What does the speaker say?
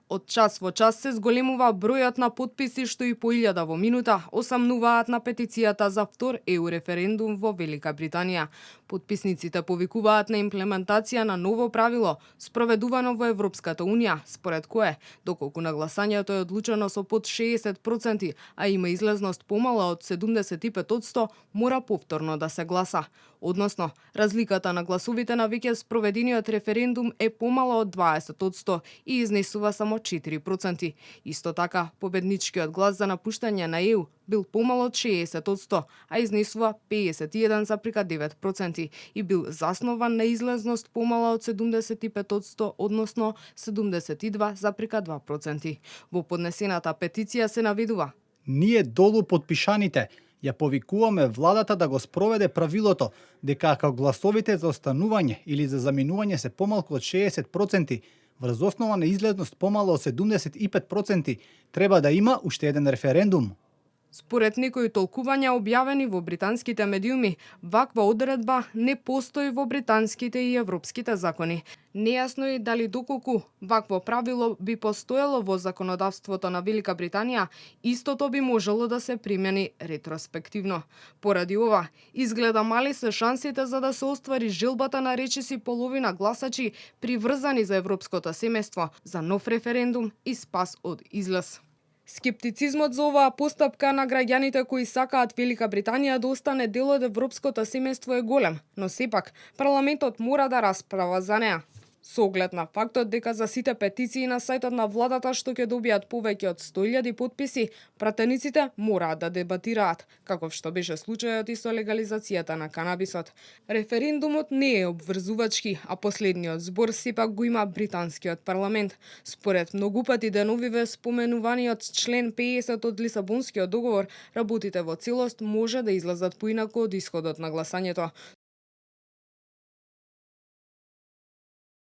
Од час во час се зголемува бројот на потписи што и по 1000 во минута осамнуваат на петицијата за втор ЕУ референдум во Велика Британија. Потписниците повикуваат на имплементација на ново правило, спроведувано во Европската Унија, според кое, доколку на гласањето е одлучено со под 60%, а има излезност помала од 75%, мора повторно да се гласа. Односно, разликата на гласовите на веќе спроведениот референдум е помала од 20% и изнесува само 4%. Исто така, победничкиот глас за напуштање на ЕУ бил помал од 60%, а изнесува 51,9% и бил заснован на излезност помала од 75%, односно 72,2%. Во поднесената петиција се наведува: Ние долу подпишаните ја повикуваме владата да го спроведе правилото дека ако гласовите за останување или за заминување се помалку од 60%, врз основа на излезност помало од 75%, треба да има уште еден референдум. Според некои толкувања објавени во британските медиуми, ваква одредба не постои во британските и европските закони. Нејасно е дали доколку вакво правило би постоело во законодавството на Велика Британија, истото би можело да се примени ретроспективно. Поради ова, изгледа мали се шансите за да се оствари желбата на речиси половина гласачи приврзани за европското семејство, за нов референдум и спас од излез. Скептицизмот за оваа постапка на граѓаните кои сакаат Велика Британија да остане дел од европското семејство е голем, но сепак парламентот мора да расправа за неа. Со оглед на фактот дека за сите петиции на сајтот на владата што ќе добијат повеќе од 100.000 потписи, пратениците мораат да дебатираат, каков што беше случајот и со легализацијата на канабисот. Референдумот не е обврзувачки, а последниот збор сепак го има британскиот парламент. Според многу пати деновиве споменуваниот член 50 од Лисабонскиот договор, работите во целост може да излезат поинаку од исходот на гласањето.